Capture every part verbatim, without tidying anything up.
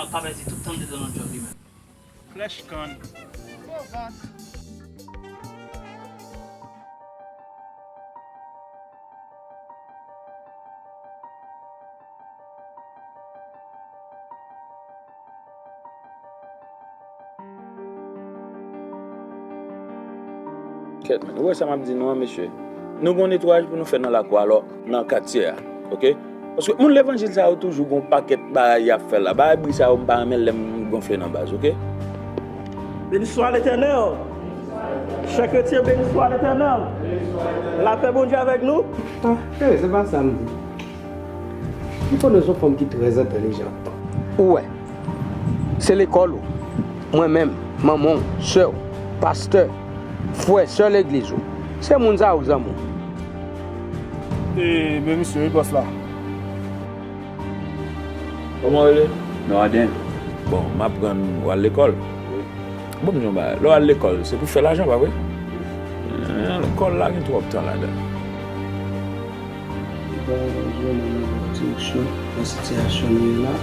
Pa pèdi tout tan m te nan lòt djòb li menm. Flèch kann. Kèt, men, ou wè sa m ap di nou an, mesye? Nou gon netwayaj pou nou fè nan lakou a, alò, nan katye a, oke? Paske moun levanjil sa yo toujou gon pakèt bagay y ap fè la. Bagay bri sa yo, m pa renmen lè m gonfle nan baz, oke? Béni soit l'Éternel. Chè kretyen, béni soit l'Éternel. Lapè Bondye avèk nou. Ah, eh, se pa sa m di. Li konnen se yon fanm ki trè entèlijan. Ou wè, se lekòl ou, mwen menm, manman w, sè w, pastè, frè, sè legliz ou. Se moun sa yo k zanmi w. E, men misye, wi, bòs la. Kòman w rele? Norden. Bon, m aprann w al lekòl. Wi. Bon, m di w yon bagay. Lè w al lekòl, se pou fè lajan, pa vre? Eh, lekòl la gen twòp tan ladan. Li pa bezwen nan nenpòt direksyon nan sitiyasyon nou ye la.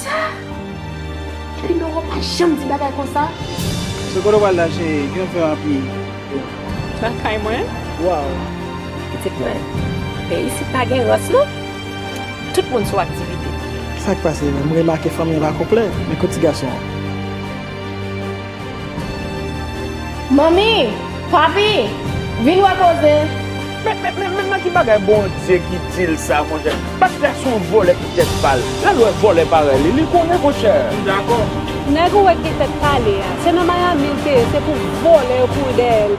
Sa? Epi men w pa janm di bagay konsa? Se kote w pral la, cheri? Gen fè anpil. Nan kay mwen. Waw. Pitit mwen, men isit pa gen rans non. Tout moun sou aktivite. Sa k pase menm? M remake fanmi an pa konplè. Men kot ti gason an? Manmi, papi, vin wè koze. Men, men, men, men nan ki bagay Bondye ki di l sa, monchè? Pastè se yon vòlè ki tèt pa l. Lè l wè vòlè parèy li, li konnen, monchè. M dakò. Nèg ou wè ki gen tèt pale a, se nan Miami l te ye, se pou vòlè yo kouri dèyè l.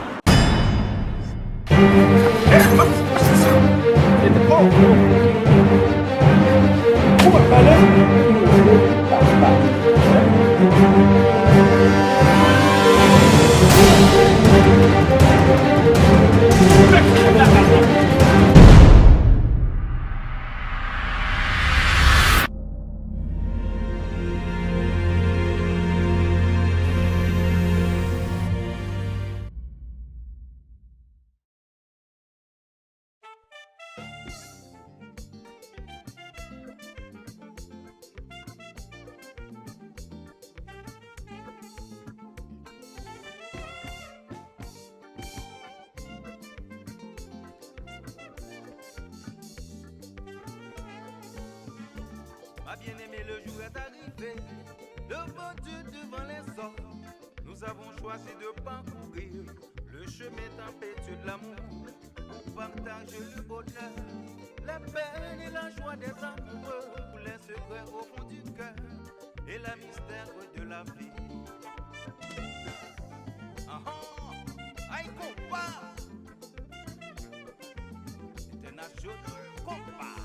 Ma bien-aimée, le jour est arrivé, devant Dieu, devant les hommes, nous avons choisi de parcourir le chemin tempétueux de l'amour pour partager le bonheur, la peine et la joie des amoureux, tous les secrets au fond du cœur et la mystère de la vie. Ah ah, ay konpa! International Combat.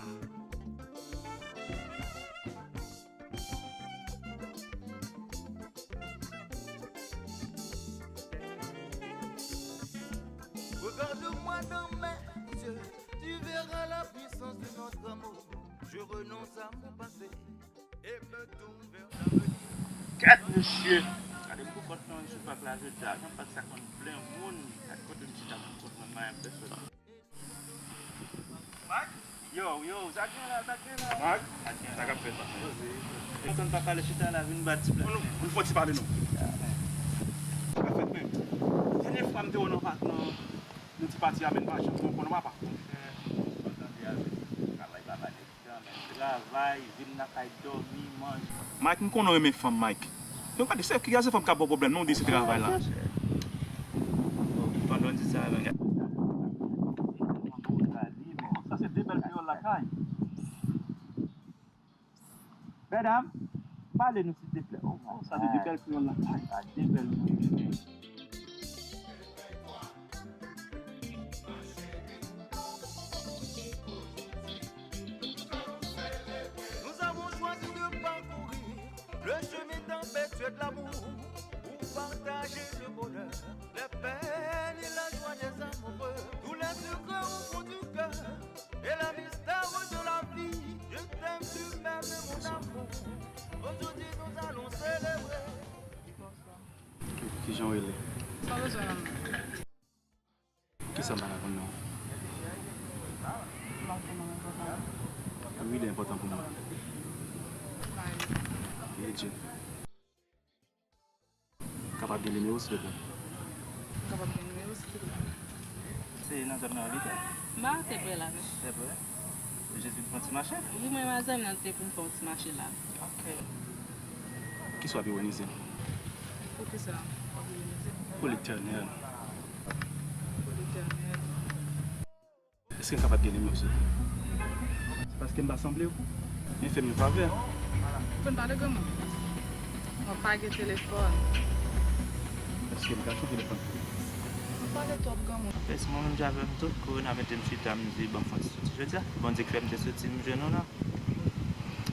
Regarde-moi dans mes yeux, tu verras la puissance de notre amour. Je renonce à mon passé et me tourne vers l'avenir. Gad mesye! Gade pou kòt nan sou pak la jodi a. Jan pak sa konn plen moun. Gad kote m chita pou kòt mwen, m pa yon pèsòn. Yo, yo, sa k gen la, sa k gen la? Mark, sa k ap fèt, papa? Kontan pa pale, chita la, vin bat ti plat. Bon, nou, nou fè ti pale, non. Sa fèt menm. Dènye fwa m te wè w nan pa, nan, nan ti pati a, men m pa janm konprann w, papa. Monchè, ou konn tande avèk travay, papa, nèg travay, vin lakay, dòmi, manje. Mike, m konnen w renmen fanm, Mike. Men w gade, se ki gade se fanm k ap ba w pwoblèm, non, w di se travay la. Pandan w di sa, men gade. Sa se de bèl kreyòl lakay. Medam, pale nou, silteplè. Oh, sa se de bèl kreyòl lakay. Sa de bèl moun. Nous avons choisi de parcourir le chemin tempétueux de l'amour pour partager le bonheur, les peines et la joie des amoureux, tous les secrets au fond du cœur et la mystère de la vie. Je t'aime, tu m'aimes, mon amour. Aujourd'hui, nous allons célébrer. Ki, kijan w rele? Pa bezwen non. Kisa m pa ka konn non? M pa konn non, enpòtan. Wi, li enpòtan pou mwen. Bondye. Kapab gen nimewo, silvouplè? Kapab gen nimewo, silvouplè? Se nan zòn nan w abite? M pa te prè la, non. Te prè? Ou jis vin fè yon ti mache? Wi, mwen e mazanmi nan te pou n fè yon ti mache la. Ok. Kisa w ap iwonize? Poukisa w ap iwonize? Pou Letènèl. Pou Letènèl. Èske m kapab gen nimewo w, silvouplè? Se paske m pa sanble w? Men fè m yon favè. Konn pale granmoun. Mwen pa gen telefòn. Èske m ka chanje telefòn pou ou? Mwen pale twòp granmoun. Anfèt, si mwen menm jan avè m tou, korona mete m chita, m di, bon, m fè yon ti soti jodi a. Bondye k fè m te soti, m jwenn ou la.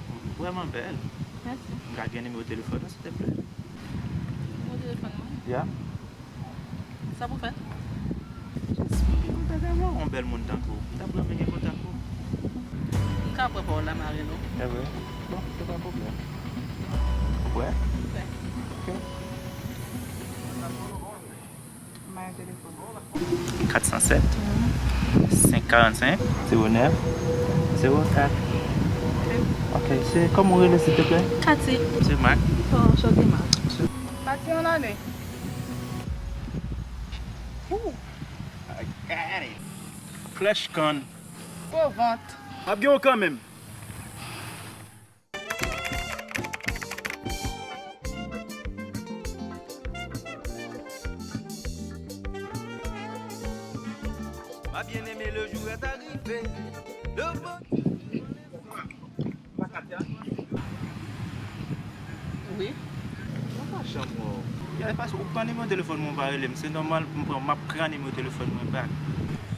Ou vrèman bèl. Mèsi. M ka gen nimewo telefòn ou, silteplè? Nimewo telefòn mwen? Ya. Sa pou fè? Jis pou gen kontak avè w, yon bèl moun tankou w. M ta renmen gen kontak ou. M ka pran pawòl la, m a rele w. E vre? Bon, se pa pwoblèm. Ou prè? Prè. Ok. M ba w telefòn. Kat san sèt, senk karannsenk, zewo nèf, zewo kat. Ok, se kòman w rele, silteplè? Kati. Se Mak. Oh, anchante, Mak. Kati, an ale. Ooh, I got it. Flèch kann. Gwo vant. M ap gen w kanmenm. Ma bien-aimée, le jour est arrivé. Le bon- Wi. Mwen pa janm wè w. Ya, e paske ou pran nimewo telefòn mwen, ou pa rele m. Se nòmal pou m pran, m ap pran nimewo telefòn mwen back.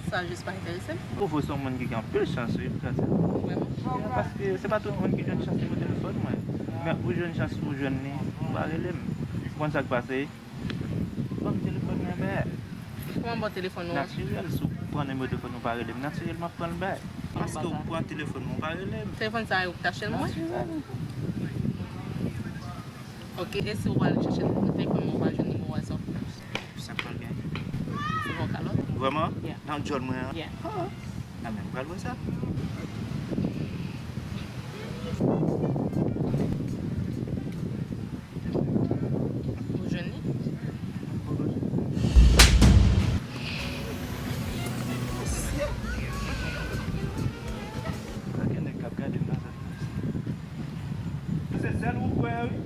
Sa jis pa enterese m. Ou vre se yon moun ki gen anpil chans, wi, Katia. Vrèman? Ya, paske se pa tout moun ki jwenn chans nimewo telefòn mwen. Men ou jwenn chans, ou jwenn li, ou pa rele m. Ou konn sa k pase? Ban m telefòn mwen, bè. Kòman ban w telefòn ou an? Natirèl, si w pran nimewo telefòn ou pa rele m, natirèl, m ap pran l bè. Paske ou pran telefòn mwen, ou pa rele m. Telefòn sa a, ou t achte l mwen? Natirèl. Ok, e si w al chèche telefòn mwen, ou pa jwenn nimewo a, sa w fè? Sa k pral gen? Se yon kalòt. Vrèman? Yeah. Nan djòl mwen an? Yeah. Ah. Nan men m pral wè sa. Ou jwenn li? Pa gen nèg k ap gade m nan sa. Se sèl ou kwè, wi.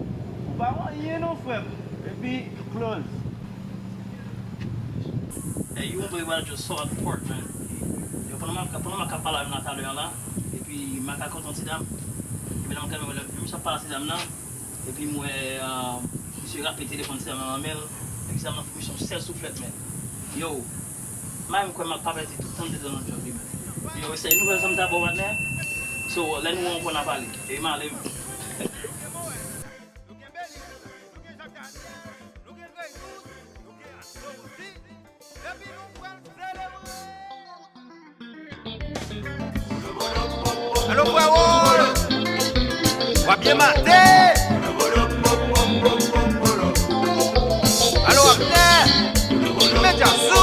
Ou pa anyen non, frè m. Epi, close. Hey, you won't believe what I just saw at the park, man. Yo, pandan m ap, pandan m ap pale avè m nan talè a la, epi m ap rakonte yon ti dam. Epi nan, misye ap pale a ti dam nan. Epi m wè, ah, misye rape telefòn ti dam nan nan men l. Epi ti dam nan fout misye yon sèl souflèt, men. Yo, m pa menm kwè m ap pa pèdi tout tan m te nan djòb li, men. Yo, se nouvèl sa m ta ba w, patnè. So, lè nou wè w ankò n a pale. E m ale, men. Alo, frèwo! W ap byen maten! Alo, w ap byen? Medya Z!